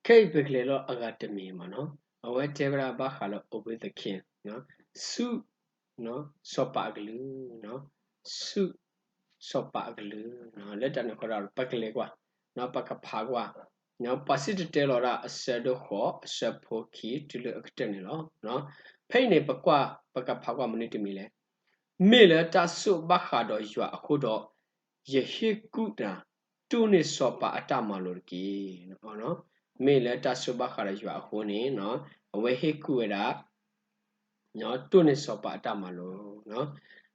ခဲအံၤပကလဲၤလီၤအဂၤတမံၤမးနီၤ, အဝဲတဲဝဲဒၣ်ဘၣ်ဃးလၢ obey the king, ဆူၣ် စီၤပၤအကလုၢ်, ဆူၣ် စီၤပၤအကလုၢ်, လၢတၢ်န့ၣ်အဃိဒီး ပကလဲၤကွၢ်, ပကဖးကွၢ်, ပှၤစံၣ်တဲၤတဲလီၤဒၣ်အဆၢဒိၣ်ဃိး အဆၢဖိခံတုၤလၢအကတၢၢ်န့ၣ်လီၤ. ဖဲအံၤန့ၣ် ပကွၢ် ပကဖးကွၢ်မနုၤတမံၤလဲၣ်. မ့ၢ်လၢတၢ်ဆိၣ်ဘၣ်ဃးဒီးယွၤအဃိဒီး ယဟ့ၣ်ကူၣ်နၤ တိၢ်န့ၢ်စီၤပၤအတၢ်မၤလိာ်တက့ၢ်. မ့ၢ်လၢတၢ်ဆိၣ်ဘၣ်ဃးဒီးယွၤအဃိန့ၣ် အဝဲဟ့ၣ်ကူၣ်ဝဲဒၣ် တိၢ်န့ၢ်စီၤပၤအတၢ်မၤလိာ်,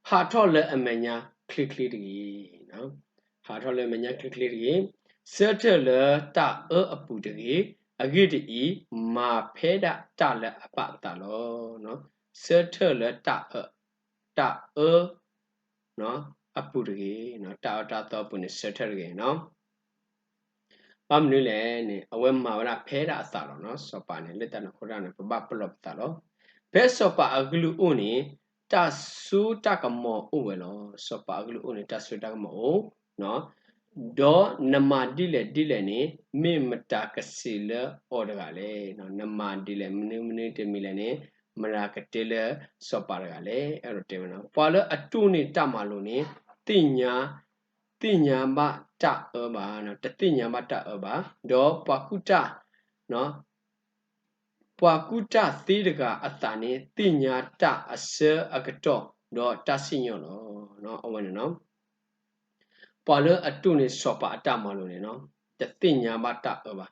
ဟးထီၣ်လၢအမဲာ်ညါချ့ချ့တဂ့ၤ, ဟးထီၣ်လၢအမဲာ်ညါချ့ချ့တဂ့ၤ, ဆၢထၢၣ်လၢတၢ်အၢအပူၤတဂ့ၤ, အဂ့ၢ်ဒ်အံၤ, မၤဖဲဒၣ်တၢ်လၢအဘၣ်အသးလီၤ. ဆၢထၢၣ်လၢတၢ်အၢ တၢ်အၢ အပူၤတဂ့ၤ, တၢ်အၢတၢ်သီအပူၤန့ၣ် ဆၢထၢၣ်တဂ့ၤနီၤ. ဘၣ်မနုၤလဲၣ်န့ၣ် အဝဲမၤဝဲဒၣ်ဖဲဒၣ်အသးလီၤနီၤ. စီၤပၤန့ၣ် လၢတၢ်န့ၣ်အဃိတၢ်န့ၣ် ပဘၣ်ပလီၢ်ပသးလီၤ. ဖဲစီၤပၤအကလုၢ်အိၣ်န့ၣ် တၢ်စိတၢ်ကမီၤအိၣ်ဝဲလီၤ. စီၤပၤအကလုၢ်အိၣ်န့ၣ် တၢ်စိတၢ်ကမီၤအိၣ် ဒီးနမၤဒ်လဲၣ်ဒ်လဲၣ်န့ၣ် မ့ၢ်မတၤကစံးလၢအီၤတဂၤလဲၣ်. နမၤဒ်လဲၣ် မနုၤမနုၤတမံၤလဲၣ်န့ၣ် မတၤကတဲလၢစီၤပၤတဂၤလဲၣ်. အဲၣ်ဒိးတဲဝဲနီၤ. ပှၤလၢအတိၢ်န့ၢ်တၢ်မၤလိာ်န့ၣ် သ့ၣ်ညါ သ့ၣ်ညါဘၣ်တၢ်အၢဘၣ်, တသ့ၣ်ညါဘၣ်တၢ်အၢဘၣ်. ဒီးပှၤကူၣ်တၢ် ပှၤကူၣ်တၢ်သ့တဂၤအသးန့ၣ် သ့ၣ်ညါတၢ်အဆၢအကတီၢ် ဒီးတၢ်စံၣ်ညီၣ်လီၤ. အဝဲန့ၣ်နီၤ ပှၤလၢအတိၢ်န့ၢ်စီၤပၤအတၢ်မၤလိာ်န့ၣ်နီၤ တသ့ၣ်ညါဘၣ်တၢ်အၢဘၣ်,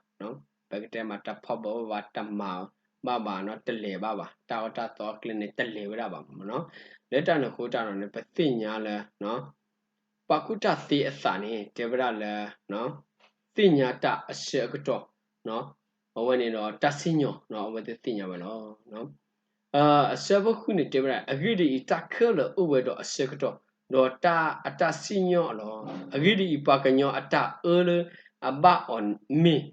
ပကတဲမး တၢ်ဖီၣ်ဘၣ်ဘၣ် တမၤဘၣ်ဘၣ်နီၤ တလဲၤဘၣ်ဘၣ်, တၢ်အၢတၢ်သီအကျဲန့ၣ် တလဲၤဝဲဒၣ်ဘၣ်မးနီၤ. လၢတၢ်န့ၣ်အဃိတၢ်ဒီးန့ၣ် ပသ့ၣ်ညါလၢ ပှၤကူၣ်တၢ်သ့အသးန့ၣ် တဲဝဲဒၣ်လၢ သ့ၣ်ညါတၢ်အဆၢအကတီၢ် အဝဲန့ၣ်ဒီးတၢ်စံၣ်ညီၣ် အဝဲသ့ၣ်သ့ၣ်ညါဝဲလီၤ. အဆၢဖိဃုန့ၣ်တဲဝဲဒၣ် အဂ့ၢ်ဒ်အံၤ, တၢ်ခဲလၢာ်အိၣ်ဝဲဒီးအဆၢကတီၢ်, ဒီးတၢ်အတၢ်စံၣ်ညီၣ်လီၤ. အဂ့ၢ်ဒ်အံၤ, ပှၤကညီအတၢ်အၢလၢအဘၣ်အီၤမ့ၢ်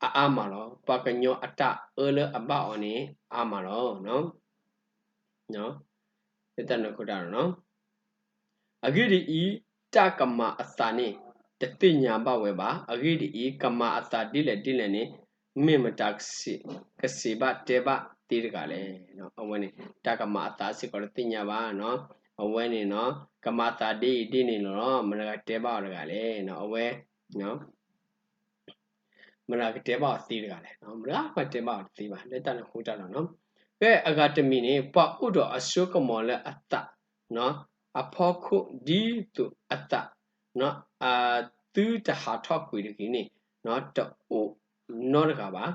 အအါမးလီၤ. ပှၤကညီအတၢ်အၢလၢအဘၣ်အီၤန့ၣ် အါမးလီၤ. လၢတၢ်န့ၣ်အဃိတၢ်ဒီး အဂ့ၢ်ဒ်အံၤ, တၢ်ကမၤအသးန့ၣ် တသ့ၣ်ညါဘၣ်ဝဲဘၣ်. အဂ့ၢ်ဒ်အံၤ, ကမၤအသးဒ်လဲၣ်ဒ်လဲၣ်န့ၣ် မ့ၢ်မတၤကစံးဘၣ်တဲဘၣ်သ့တဂၤလဲၣ်. အဝဲန့ၣ် တၢ်ကမၤအသးစ့ၢ်ကီးတသ့ၣ်ညါဘၣ်. အဝဲန့ၣ် ကမၤအသးဒ်အံၤဒ်န့ၣ်လီၤ မတၤကတဲဘၣ်အီၤတဂၤလဲၣ်. အဝဲ မတၤကတဲဘၣ်အီၤသ့တဂၤလဲၣ်. မတၤမၤတဲဘၣ်အီၤတသ့ဘၣ် လၢတၢ်န့ၣ်အဃိတၢ်ဒီး ဖဲအဂၤတမံၤန့ၣ် ပှၤအိၣ်ဒီးအစိကမီၤလၢအသး အဖီခိၣ်ဒ်သိးအသး သုတဟးထီၣ်ကွံာ်တဂ့ၤန့ၣ် တအိၣ်နီတဂၤဘၣ်,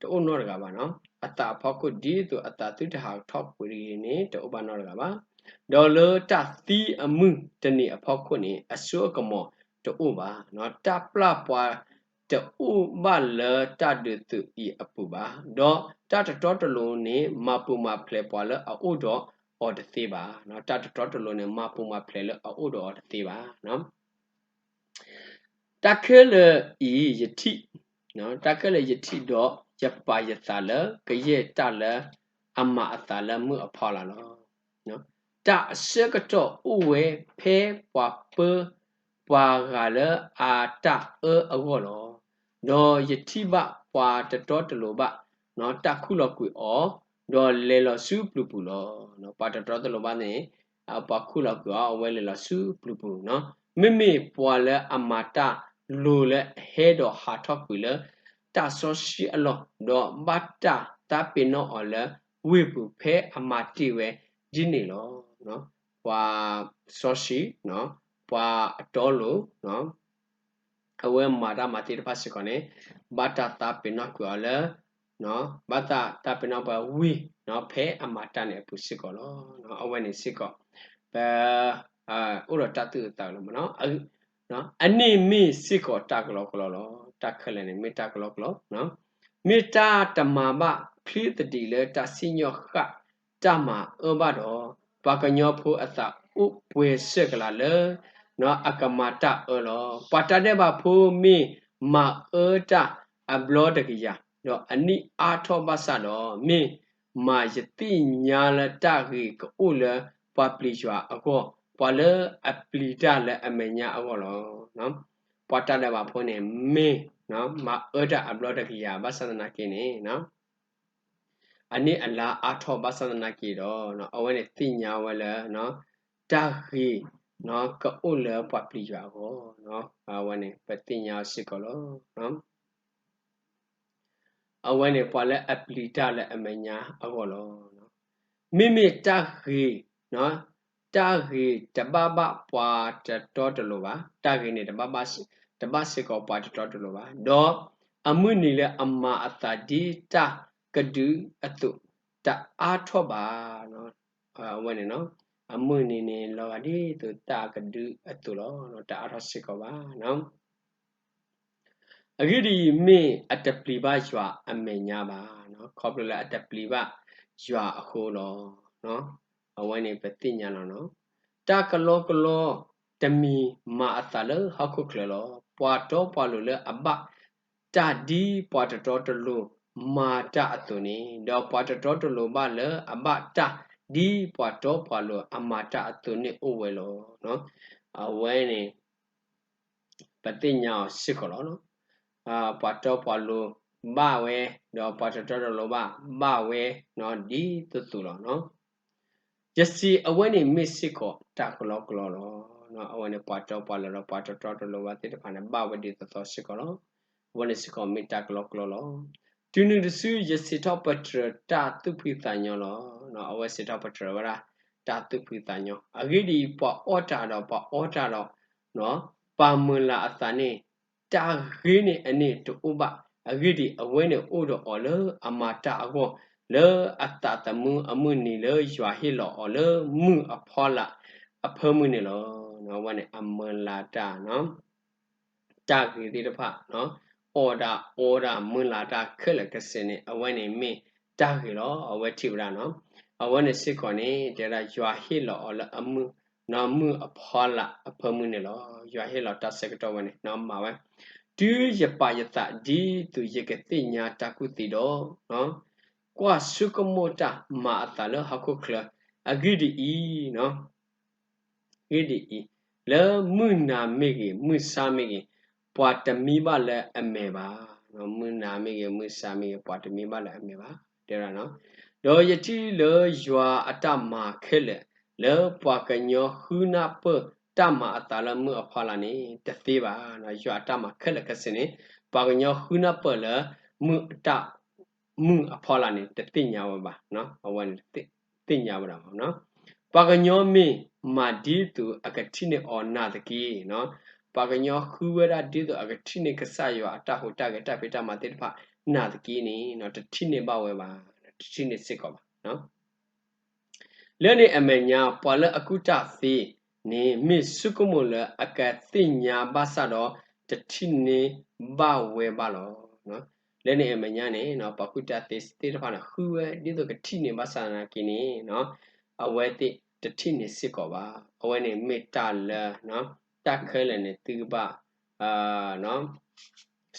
တအိၣ်နီတဂၤဘၣ်. အသးအဖီခိၣ်ဒ်သိးအသးသုတဟးထီၣ်ကွံာ်တဂ့ၤန့ၣ် တအိၣ်ဘၣ်နီတဂၤဘၣ်. ဒီးလၢတၢ်သံအမုၢ်တနံၤအဖီခိၣ်န့ၣ် အစိအကမီၤတအိၣ်ဘၣ်. တၢ်ပျၢ်ပှၤတအိၣ်ဘၣ်လၢတၢ်ဒုးသုးအံၤအပူၤဘၣ်. ဒီးတၢ်တတီတလိၤန့ၣ် မၤပူၤမၤဖျဲးပှၤလၢအအိၣ်ဒီးအီၤတသ့ဘၣ်. တၢ်တတီတလိၤန့ၣ် မၤပူၤမၤဖျဲးလၢအအိၣ်ဒီးအီၤတသ့ဘၣ်. တၢ်ခဲလၢာ်အံၤယထံၣ်, တၢ်ခဲလၢာ်ယထံၣ်ဒီး ယပာ်ယသးလၢကယဲၢ်တၢ်လၢအမၤအသးလၢမုၢ်အဖီလာ်လီၤ. တၢ်အဆၢကတီၢ်အိၣ်ဝဲဖဲပှၤပၢပှၤဂၤလၢအတၢ်အၢအဂီၢ်လီၤ. ဒီးယထံၣ်ဘၣ်ပှၤတတီတလိၤဘၣ် တၢ်ခူၣ်လီၤကွံာ်အီၤ, ဒီးလဲၤလီၤဆူပျုၤပူၤလီၤ. ပှၤတတီတလိၤဘၣ်န့ၣ် ပှၤခူၣ်လီၤကွံာ်အီၤ အဝဲလဲၤလီၤဆူပျုၤပူၤနီၤ. မ့မ့ၢ်ပှၤလၢအမၤတၢ်လိၤလၢအဟဲဒီးဟးထီၣ်ကွံာ်လၢ တၢ်စီဆှံအလီၢ်, ဒီးဘၣ်တၢ်သးပ့ၤနီၣ်အီၤလၢဝ့ၢ်ပူၤဖဲအမၤတ့ၢ်ဝဲဒ်န့ၣ်လီၤ. ပှၤစီဆှံ, ပှၤအတီအလိၤ အဝဲမၤတၢ်မၤသ့ၣ်တဖၣ်စ့ၢ်ကီးန့ၣ် ဘၣ်တၢ်သးပ့ၤနီၣ်ကွံာ်အီၤလၢ ဘၣ်တၢ်သးပ့ၤနီၣ်ပှၤဝ့ၢ် ဖဲအမၤတၢ်န့ၣ်အပူၤစ့ၢ်ကီးလီၤ. အဝဲန့ၣ်စ့ၢ်ကီး ပ အိၣ်ဒီးတၢ်သူၣ်အုးသးအုးလီၤမးနီၤ. အန့ၣ်မ့ၢ်စ့ၢ်ကီးတၢ်ကလီကလီလီၤ. တၢ်ခဲလၢာ်န့ၣ်မ့ၢ်တၢ်ကလီကလီ, မ့ၢ်တၢ်တမၤဘၣ်ချ့သဒံးလၢတၢ်စံၣ်ညီၣ်ဃၣ်တၢ်မၤအၢဘၣ်ဒီး ပှၤကညီဖိအသးအိၣ်ပှဲၤစၢၢ်ကလာ်လၢ အကမၤတၢ်အၢလီၤ. ပှၤတၢ်ဒဲးဘးဖိမ့ၢ်မၤအၢတၢ်အဘျီတကယၤ, ဒီးအနံၣ်အါထီၣ်ဘၣ်ဆၣ်ဒီး မ့ၢ်မၤယသ့ၣ်ညါလၢတၢ်ဂ့ၤကအိၣ်လၢပှၤပျံၤယွၤအဂီၢ်, ပှၤလၢအပျံၤတၢ်လၢအမဲာ်ညါအဂီၢ်လီၤ. ပှၤတၢ်ဒဲးဘးဖိန့ၣ် မ့ၢ် မၤအၢတၢ်အဘျီတကယၤဘၣ်ဆၣ်သနာ်က့န့ၣ် အန့ၣ်အလါအါထီၣ်ဘၣ်ဆၣ်သနာ်က့ဒီး အဝဲန့ၣ်သ့ၣ်ညါဝဲလၢ တၢ်ဂ့ၤ ကအိၣ်လၢပှၤပျံၤယွၤအဂီၢ်, အဝဲန့ၣ် ပသ့ၣ်ညါအီၤစ့ၢ်ကီးလီၤ. အဝဲန့ၣ်ပှၤလၢအပျံၤတၢ်လၢအမဲာ်ညါအဂီၢ်လီၤ. မ့မ့ၢ်တၢ်ဂ့ၤ, တၢ်ဂ့ၤတဘၣ်ဘၣ်ပှၤတတီတလိၤဘၣ်, တၢ်ဂ့ၤန့ၣ် တဘၣ်ဘၣ်စ့ၢ်ကီးပှၤတတီတလိၤဘၣ်, ဒီးအမုၢ်နံၤလၢအမၤအသးဒ်တၢ်ကဒုအသိး တအါထီၣ်ဘၣ်. အဝဲန့ၣ် အမုၢ်နံၤန့ၣ် လီၤဂာ်ဒ်သိးတၢ်ကဒုအသိးလီၤ, တအါထီၣ်စ့ၢ်ကီးဘၣ်. အဂ့ၢ်ဒ်အံၤ, မ့ၢ်အတပျံၤဘၣ်ယွၤအမဲာ်ညါဘၣ်, ခီဖျိလၢအတပျံၤဘၣ်ယွၤအဃိလီၤ. အဝဲန့ၣ်ပသ့ၣ်ညါလီၤ. တၢ်ကလီကလီတမံၤမၤအသးလၢဟီၣ်ခိၣ်ချၢလီၤ. ပှၤတီပှၤလိၤလၢအဘၣ်တၢ်ဒ်ပှၤတတီတလိၤမၤတၢ်အသိးန့ၣ်, ဒီးပှၤတတီတလိၤဘၣ်လၢအဘၣ်တၢ်ဒ်ပှၤတီပှၤလိၤအမၤတၢ်အသိးန့ၣ် အိၣ်ဝဲလီၤ. အဝဲန့ၣ် ပသ့ၣ်ညါအီၤစ့ၢ်ကီးလီၤ. ပှၤတီပှၤလိၤဘၣ်ဝဲ, ဒီးပှၤတတီတလိၤဘၣ် ဘၣ်ဝဲဒ်သိးသိးလီၤ. ယစံးအဝဲန့ၣ်မ့ၢ်စ့ၢ်ကီးတၢ်ကလီကလီလီၤ. အဝဲန့ၣ်ပှၤတီပှၤလိၤဒီးပှၤတတီတလိၤဘၣ်သ့ၣ်တဖၣ်န့ၣ် ဘၣ်ဝဲဒ်သိးသိးစ့ၢ်ကီးလီၤ. အဝဲန့ၣ်စ့ၢ်ကီးမ့ၢ်တၢ်ကလီကလီလီၤ. တုၤနုၤတစု ယစံးထီၣ်ပတြၢၤတၢ်သူၣ်ဖှံသးညီလီၤ. အဝဲစံးထီၣ်ပတြၢၤဝဲဒၣ် တၢ်သူၣ်ဖှံသးညီ. အဂ့ၢ်ဒ်အံၤ, ပှၤအီၣ်တၢ်ဒီးပှၤအီတၢ်ဒီး ပှၤမုာ်လၤအသးန့ၣ် တၢ်ဂ့ၤန့ၣ်အန့ၣ်တအိၣ်ဘၣ်. အဂ့ၢ်ဒ်အံၤ, အဝဲန့ၣ်အိၣ်ဒီးအီၤလၢအမၤတၢ်အဂီၢ်, လၢအသးသမူအမုၢ်နံၤလၢယွၤဟ့ၣ်လီၤအီၤလၢမုၢ်အဖီလာ်အဖၢမုၢ်န့ၣ်လီၤ. အဝဲန့ၣ်အမုာ်လၤတၢ် တၢ်ဂ့ၤသ့ၣ်တဖၣ် အီၣ်ဒၣ်အီဒၣ်မုာ်လၤတၢ်ခဲလၢာ်ခဲဆ့န့ၣ် အဝဲန့ၣ်မ့ၢ်တၢ်ဂ့ၤလီၤ. အဝဲထံၣ်ဝဲဒၣ်နီၤ အဝဲန့ၣ်စ့ၢ်ကီးန့ၣ် တဲဝဲဒၣ်ယွၤဟ့ၣ်လီၤအီၤလၢအမုၢ် မုၢ်အဖီလာ်အဖၢမုၢ်န့ၣ်လီၤ. ယွၤဟ့ၣ်လီၤတၢ်ဆၢကတီၢ်ဝဲန့ၣ် မၤဝဲ တုၤယပာ်ယသးဒ်သိးယကသ့ၣ်ညါတၢ်ကူၣ်သ့ဒီး ကွၢ်ဆိကမိၣ်တၢ်မၤအသးလၢဟီၣ်ခိၣ်ချၢ အဂ့ၢ်ဒ်အံၤ အဂ့ၢ်ဒ်အံၤ, လၢမုၢ်နၤမ့ၢ်ဂ့ၤ မုၢ်ဆါမ့ၢ်ဂ့ၤ, ပှၤတမံဘၣ်လၢအမဲာ်ဘၣ်. မုၢ်နၤမ့ၢ်ဂ့ၤ မုၢ်ဆါမ့ၢ်ဂ့ၤ ပှၤတမံဘၣ်လၢအမဲာ်ဘၣ် တဲဝဲဒၣ်နီၤ. ဒီးယထံၣ်လၢယွၤအတၢ်မၤခဲလၢာ် လၢပှၤကညီဃုနၢ်ပၢၢ်တၢ်မၤအသးလၢမုၢ်အဖီလာ်န့ၣ် တသ့ဘၣ်. ယွၤအတၢ်မၤခဲလၢာ်ခဲဆ့န့ၣ် ပှၤကညီဃုနၢ်ပၢၢ်လၢ မုၢ်အတၢ် မုၢ်အဖီလာ်န့ၣ် တသ့ၣ်ညါဝဲဘၣ်. အဝဲန့ၣ် သ့ၣ်ညါဝဲဒၣ်မး. ပှၤကညီမ့ၢ်မၤဒ်သိးအကထံၣ်န့ၢ်အီၤနာ်သက့ ပှၤကညီဃုဝဲဒၣ်ဒ်သိးအကထံၣ်န့ၢ်ကစၢ်ယွၤအတၢ်ဟူးတၢ်ဂဲၤတၢ်ဖံးတၢ်မၤသ့ၣ်တဖၣ်နာ်သက့န့ၣ် တထံၣ်န့ၢ်ဘၣ်ဝဲဘၣ်, တထံၣ်န့ၢ်စ့ၢ်ကီးဘၣ်. လၢန့ၣ်အမဲာ်ညါ ပှၤလၢအကူၣ်တၢ်သ့န့ၣ် မ့ၢ်ဆိကမိၣ်လၢအကသ့ၣ်ညါဘၣ်ဆၣ်ဒီး တထံၣ်န့ၢ်ဘၣ်ဝဲဘၣ်လီၤ. လၢန့ၣ်အမဲာ်ညါန့ၣ် ပှၤကူၣ်တၢ်သ့သ့ၣ်တဖၣ်န့ၣ် ဃုဝဲဒ်သိးကထံၣ်န့ၢ်ဘၣ်ဆၣ်သနာ်က့န့ၣ် အဝဲသ့ၣ်တထံၣ်န့ၢ်စ့ၢ်ကီးဘၣ်. အဝဲန့ၣ်မ့ၢ်တၢ်လၢ တၢ်ခဲလၢာ်န့ၣ် သုကဘၣ်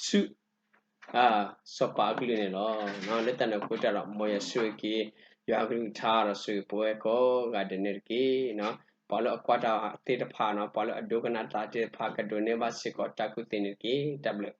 ဆူၣ် စီၤပၤအကလုၢ်န့ၣ်လီၤ. လၢတၢ်န့ၣ်အဃိတၢ်ဒီး မ်ယွၤဆိၣ်ဂ့ၤက့ၤ ယွၤအကလုၢ်ကထါဒီးဆိၣ်ဂ့ၤပဝဲကိးဂၤဒဲးန့ၣ်တက့ၢ်. ပှၤလၢအကွၢ်တၢ်သ့ၣ်တဖၣ်နီၤ ပှၤလၢအဒိကနၣ်တၢ်သ့ၣ်တဖၣ် ကဒိးန့ၢ်ဘၣ်စ့ၢ်ကီးတၢ်ကူၣ်သ့န့ၣ်တက့ၢ်. တၢ်ဘျုး